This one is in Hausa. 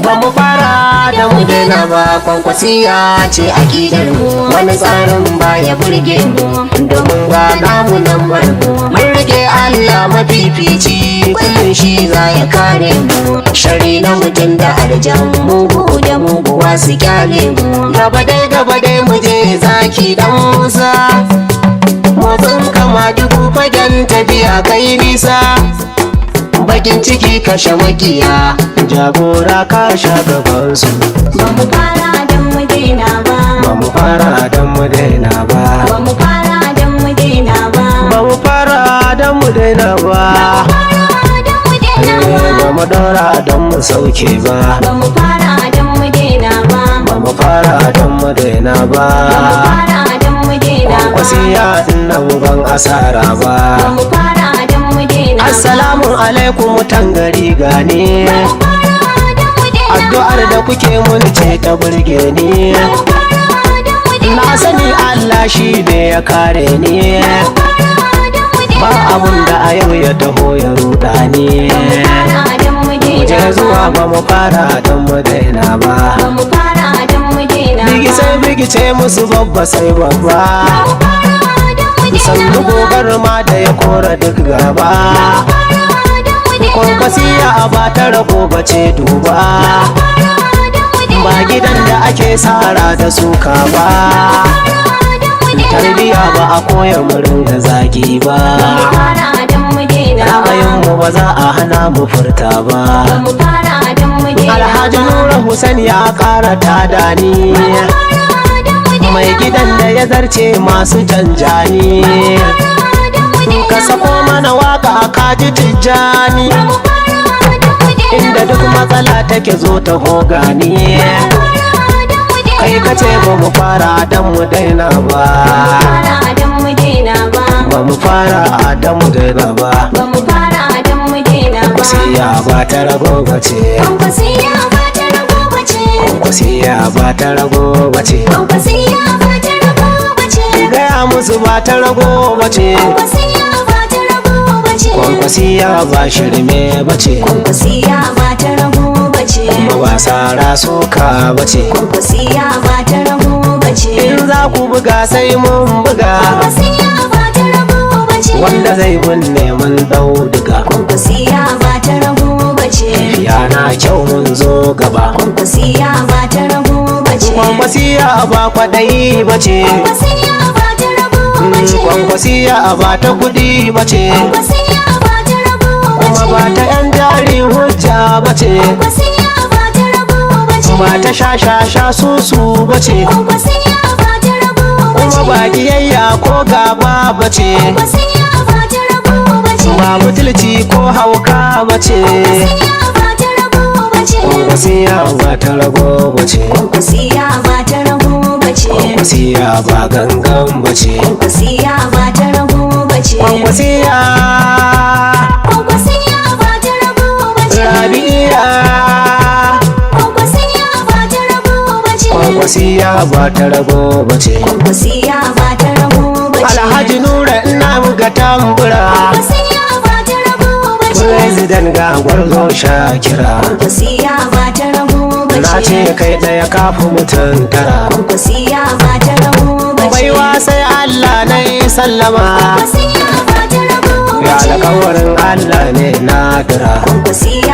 Ba mu fara da mu daina ba, Kwankwasiya ce akidar mu. Wani tsarin baya burge mu, domin ga namu nan mu. Mun rike Allah mafifici, kullum shi za ya kare mu. Shari na mutum da arjan mugu da muguwa su kyale mu. Gaba dai gaba dai mu je zaki dan Musa. Motsin kama dubu fagen tafiya kai nisa. Bakin ciki kashe makiya, Jagora ka sha gabansu. Ba mu fara don mu daina ba. Ba mu fara don mu daina ba. Ba mu fara don mu daina ba. Ba mu fara don mu daina ba. Fara don mu daina Eh, ba. ba mu dora don mu sauke ba. Ba mu fara don mu daina ba. Ba mu fara don mu daina ba. Ba mu fara don mu daina ba. Kwankwasiya nan ban asara ba. Ba mu fara don mu daina ba. Assalamu alaikum mutan gari gane. Ba mu fara don mu daina ba. Addu'ar da kuke mun ce ta burge ni. Ba mu fara don mu daina Na sani ba. Allah shi ne ya kare ni. Ba mu fara don mu daina Ba abun da a yau ya taho ya ruɗa ni. Ba mu fara don mu daina Je ba. zuwa ba mu fara don mu daina ba. Ba mu fara don mu daina ba. Bigi sai bigi ce musu babba sai babba. Ba mu fara don mu daina Sannu ba. gogar ma da ya kora duk gaba. Fara don mu daina ba. Kwankwasiya ba ta rago ba ce duba. Fara don mu daina Ba gidan da ake sara da suka ba. Fara don mu daina Tarbiya ba a koya mu ringa zagi ba. Ba mu fara don mu daina ba. Ra'ayinmu ba za a hana mu furta ba. Ba mu fara don mu daina Alhaji ba. Nura Hussein ya ƙara tada ni. Fara don mu daina Mai gidan da ya zarce masu janjani. Fara don mu daina Ka sako mana waka a kaji Tijjani. Ba mu fara don mu daina Inda duk matsala take zo ta hogani. Fara don mu daina Kai ka ce ba mu fara don mu daina ba. Fara don mu daina ba. Ba mu fara don mu daina ba. Ba mu fara don mu daina ba. Kwasiya ba ta rago ba ce. Kwankwasiya ba ta rago ba ce. Kwasiya ba ta rago ba ce. Kwankwasiya ba ta rago ba ce. Gaya musu ba ta rago ba ce. Kwankwasiya ba ta rago ba ce. Kwankwasiya ba shirme ba ce. Kwankwasiya ba ta rago ba ce. Kuma ba sara suka ba ce. Kwankwasiya ba ta rago ba ce. In za ku buga sai mun buga. Kwankwasiya ba ta rago ba ce. Wanda zai binne mun dauduga. Kwankwasiya ba ta rago ba ce. Yana kyau mun zo gaba. Kwankwasiya ba ta rago ba ce. Kwankwasiya ba kwaɗayi ba ce. Kwankwasiya ba ta rago ba ce. Kwankwasiya ba ta kuɗi ba ce. Kwankwasiya ba ta rago ba Kuma ce. ba ta yan jari hujja ba ce. Kwankwasiya ba ta rago ba ce. Ba ta sha-sha-sha susu ba ce. Kwankwasiya ba ta rago ba Kuma ce. ba kiyayya ko gaba ba ce. Kwankwasiya ba ta rago ba ce. Ba butulci ko hauka ba ce. Kwankwasiya ba ta rago ba ce. Kwankwasiya ba ta rago ba ce. Kwankwasiya ba ta rago ba ce. Kwankwasiya ba gangan ba ce. Kwankwasiya ba ta rago ba ce. Kwankwasiya. Kwankwasiya ba ta rago ba ce. Rabi'a. Kwankwasiya ba ta rago ba ce. Kwankwasiya ba ta rago ba ce. Kwankwasiya ba ta rago ba ce. Alhaji Nura ina buga tambura. Kwankwasiya ba ta rago ba ce. President ga gwarzo Shakira. Kwankwasiya ba ta rago ba Na ce. ce kai ɗaya kafin mutum tara. Kwankwasiya ba ta rago ba ce. Baiwa sai Allah na yi sallama. Kwankwasiya ba ta rago ba Ga ce. alkawarin Allah ne na dira. Kwankwasiya